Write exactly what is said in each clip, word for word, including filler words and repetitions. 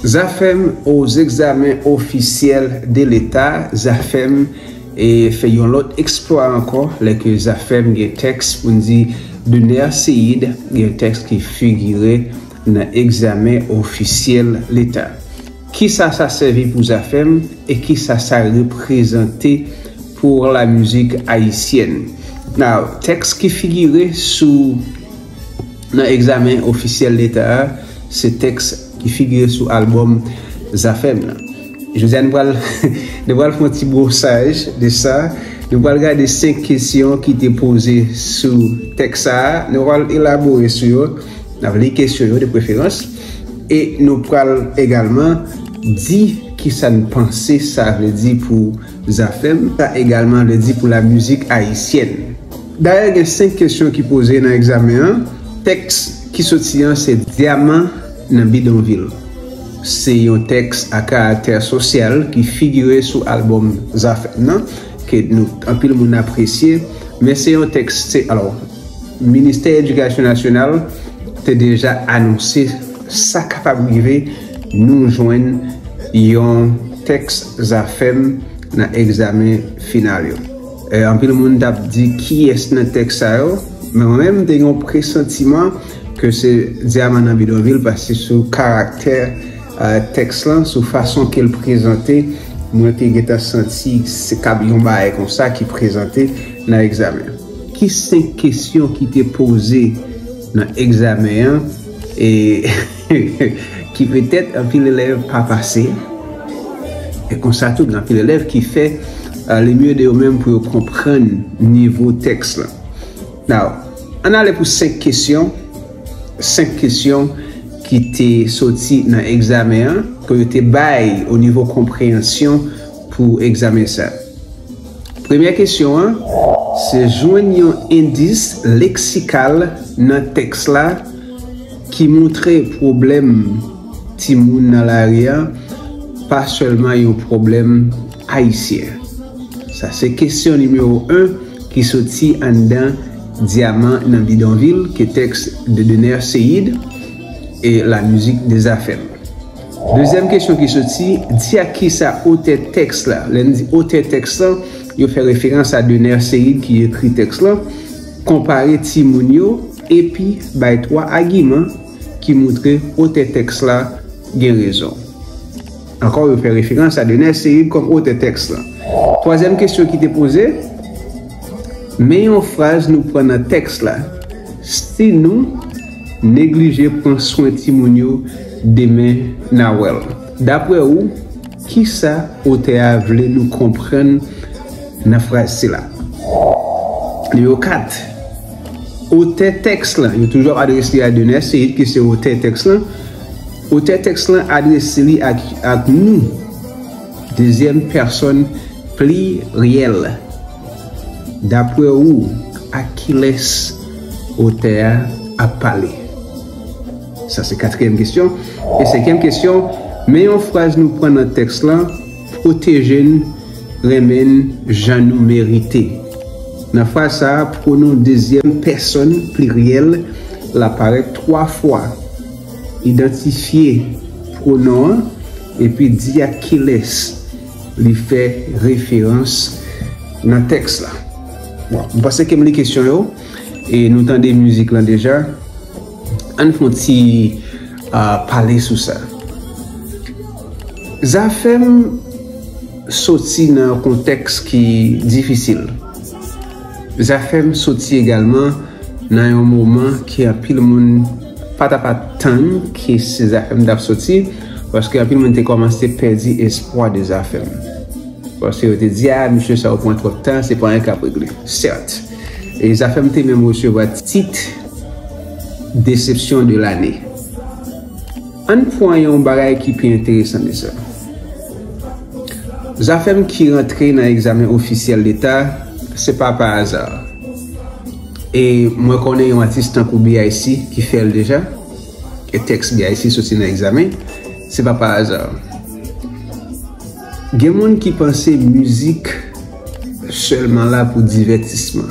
Zafèm aux examens officiels de l'État, Zafèm e fè yon lòt eksplwa ankò, lè ke Zafèm gen tèks pou n di Dener Ceïd, gen tèks ki figire nan egzamen ofisyèl Leta. Kisa sa sèvi pou Zafèm e kisa sa reprezante pou la mizik ayisyèn? Now, tèks ki figire sou nan egzamen ofisyèl Leta a, se tèks ki figire sou albòm Zafèm nan. Jodi a, nou pral nou pral fè yon ti bwosaj de sa. Nou pral gade senk kesyon ki te poze sou tèks sa a. Nou pral elabore sou yo. N ap li kesyon yo de preferans. E nou pral egalman di kisa n panse sa vle di pou Zafèm, sa egalman vle di pou la mizik ayisyèn. Dayè, gen senk kesyon ki poze nan egzamen an. Tèks ki soti an se Dyaman nan bidonvil. Se yon tèks a karaktè sosyal ki figire sou albòm Zafèm nan, ke nou, anpil moun apresye, men se yon tèks, se, alò, Ministè Edikasyon Nasyonal te deja anonse sa kapab rive, nou jwenn yon tèks Zafèm nan egzamen final yo. E, anpil moun t ap di kiyès nan tèks sa yo, men mwen menm, m te gen yon presantiman ke se Dyaman nan bidonvil, paske sou karaktè, e, tèks lan, sou fason ke l prezante, mwen te gentan santi se kab yon bagay konsa ki prezante nan egzamen. Ki senk kesyon ki te poze nan egzamen an e ki petèt anpil elèv pa pase? E konsa tou, gen anpil elèv ki fè, e, le mieux de yo menm pou yo konprann nivo tèks lan. Now, ann ale pou senk kesyon. Senk kesyon ki te soti nan egzamen an, ke yo te bay o nivo konpreyansyon pou egzamen sa. Premyè kesyon an, se jwenn yon endis leksikal nan tèks la ki montre pwoblèm timoun nan lari a pa sèlman yon pwoblèm ayisyen. Sa se kesyon nimewo en ki soti anndan Dyaman nan bidonvil, ke tèks de Dener Ceïd e la mizik de Zafèm. Dezyèm kesyon ki soti, di ak kisa otè tèks la, lè n di otè tèks lan, yo fè referans a Dener Ceïd ki ekri tèks lan, konpare timoun yo epi bay twa agiman ki montre otè tèks la gen rezon. Ankò, yo fè referans a Dener Ceïd kòm otè tèks lan. Twazyèm kesyon ki te poze, men yon fraz nou pran nan tèks la. Si nou neglije pran swen timoun yo, demen n a wè l. Daprè ou, kisa otè a vle nou konprann nan fraz sila? Nimewo kat, otè tèks lan, yo toujou ap adrese li a Dener Ceïd ki se otè tèks lan. Otè tèks lan adrese li ak, ak nou, dezyèm pèsòn pliryèl. Daprè ou, ak kilès otè a ap pale? Sa se katriyèm kesyon. E senkyèm kesyon, men yon fraz nou pran nan tèks lan, pwoteje n, renmen n jan nou merite. Nan fraz sa a, pwonon dezyèm pèsòn pliryèl la parèt twa fwa. Idantifye pwonon an, epi di ak kilès li fè referans nan tèks la. Bon, m panse ke m li kesyon yo, e nou tande mizik lan deja. Ann fè yon ti, a, pale sou sa. Zafèm soti nan yon kontèks ki difisil. Zafèm soti egalman nan yon moman ke anpil moun pa t ap atann ke se Zafèm t ap soti, paske anpil moun te kòmanse pèdi espwa de Zafèm. Paske yo te di, a, mesye sa yo pran twòp tan, se pa anyen k ap regle. Sèt, e Zafèm te menm resevwa tit Déception de l'année. Ann pran yon bagay ki pi enteresan de sa. Zafèm ki rantre nan egzamen ofisyèl Leta, se pa pa aza. E mwen konnen yon atis tankou B I C ki fè l deja, e tèks B I C soti nan egzamen, se pa pa aza. Gen moun ki panse mizik sèlman la pou divètisman.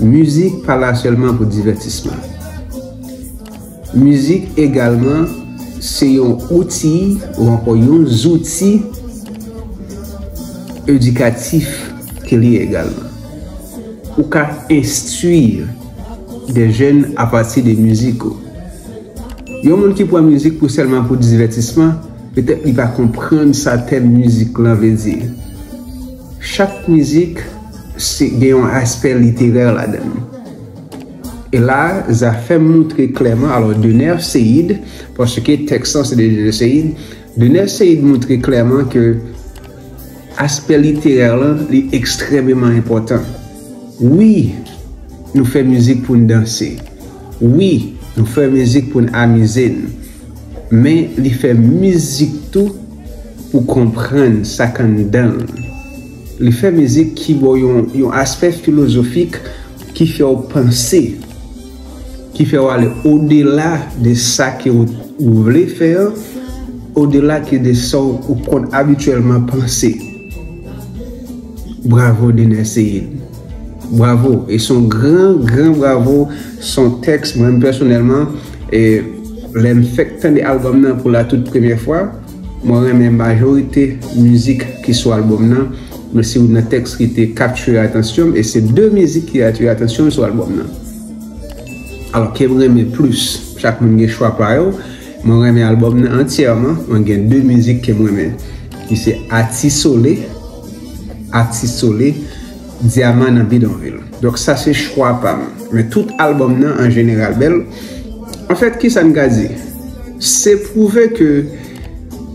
Mizik pa la sèlman pou divètisman. Mizik egalman Se yon outi ou ankò yon zouti edikatif ke li ye egalman. Ou ka enstwi de jèn apati de mizik ou. Yon moun ki pran mizik pou sèlman pou divètisman, petèt li pa konprann sa tèm mizik lan vle di. Chak mizik se gen yon aspè literè ladan l. E la, Zafèm moutre klèman, alò, Dener Ceide, paske tèks lan se de Dener Ceide, Dener Ceide moutre klèman ke aspè literè lan, li ekstrèmeman enpòtan. Wi, nou fè mizik pou n danse. Wi, nou fè mizik pou n amize n. Men li fè mizik tou pou konprann sa k anndan l. Li fè mizik ki ba w yon, yon aspè filozofik ki fè w panse, ki fè w ale odela de sa ke w, ou vle fè an, odela ke de sa w, ou konn abityèlman panse. Bravo, Dener Ceide. Bravo. E se yon gran, gran bravo. Se yon tèks, mwen menm pèsonèlman, e lè m fèk tande albòm nan pou la tout premyè fwa, mwen renmen majorite mizik ki sou albòm nan. Men se youn nan tèks ki te kaptire atansyon m, e se de mizik ki atire atansyon m sou albòm nan. Alò, ke m renmen plis, chak moun gen chwa pa yo. Mwen renmen albòm nan antyèman. Mwen gen de mizik ke m renmen, ki se Ati Sole, Ati Sole, Dyaman nan Bidonvil. Donk, sa se chwa pa m. Men tout albòm nan, an jeneral, bèl. Anfèt, kisa n ka di? Se pwouve ke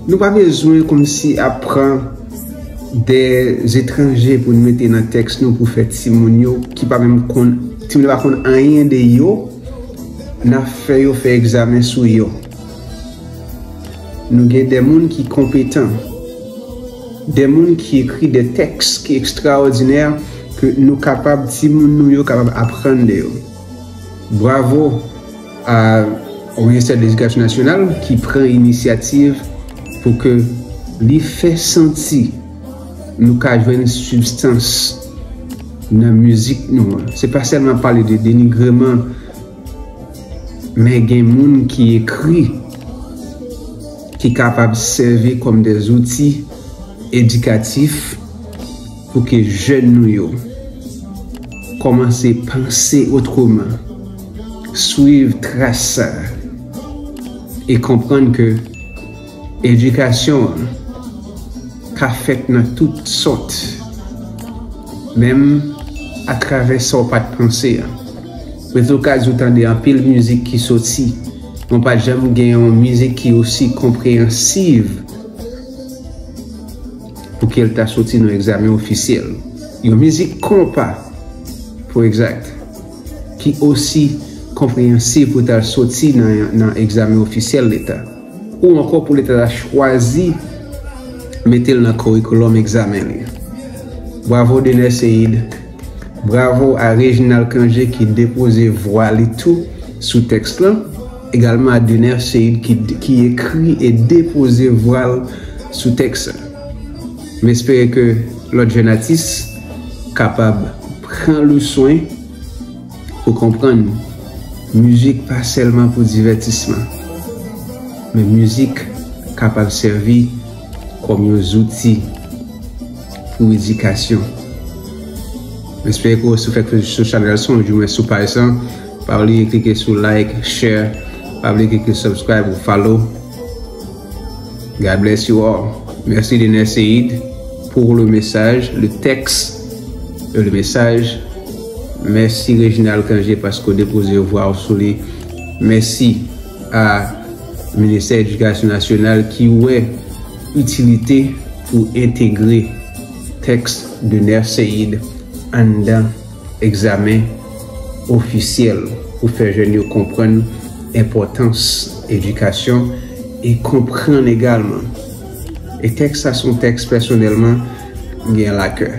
nou pa bezwen kòmsi ap pran de etranje pou n mete nan tèks nou pou fè timoun yo ki pa menm konn, timoun yo pa konn anyen de yo, n ap fè yo fè egzamen sou yo. Nou gen de moun ki konpetan, de moun ki ekri de tèks ki ekstraòdinè, ke nou kapab, timoun nou yo kapab aprann de yo. Bravo a, o Ministè de Ledikasyon Nasyonal ki pran inisyativ pou ke li fè santi nou ka jwenn sibstans nan mizik nou an. Se pa sèlman pale de denigreman, men gen moun ki ekri, ki kapab sèvi kòm de zouti edikatif pou ke jèn nou yo kòmanse panse otreman, swiv tras sa a, e konprann ke edikasyon an ka fèt nan tout sòt, menm atravè sa w pa t panse an. Mwen te okazyon tande anpil mizik ki soti, mwen pa t janm gen yon mizik ki osi konpreyansiv pou ke l ta soti nan egzamen ofisyèl. Yon mizik konpa, pou egzak, ki osi konpreyansiv pou ta soti nan, nan egzamen ofisyèl Leta. Ou ankò pou Leta ta chwazi mete l nan korikoulòm egzamen li. Bravo Dener Ceide. Bravo a Reginald Cangé ki depoze vwa li tou sou tèks lan. Egalman a Dener Ceide ki, ki ekri e depoze vwa l sou tèks lan. M espere ke lòt jèn atis kapab pran le swen pou konprann mizik pa sèlman pou divètisman, men mizik kapab sèvi kòm yon zouti pou edikasyon. M espere ke si w fèk sou chanèl sa, ou di mwen sou paj sa, pa bliye klike sou like, share, pa bliye klike subscribe ou follow. God bless you all. Merci Dener Ceide pour le message, le texte et le message. Merci Reginald Cangé paske w depoze vwa w sou li. Mèsi a Ministè Edikasyon Nasyonal ki wè itilite pou entegre tèks Dener Ceide anndan egzamen ofisyèl pou fè jèn yo konprann enpòtans edikasyon e konprann egalman. E tèks sa se yon tèks pèsonèlman m gen lakè.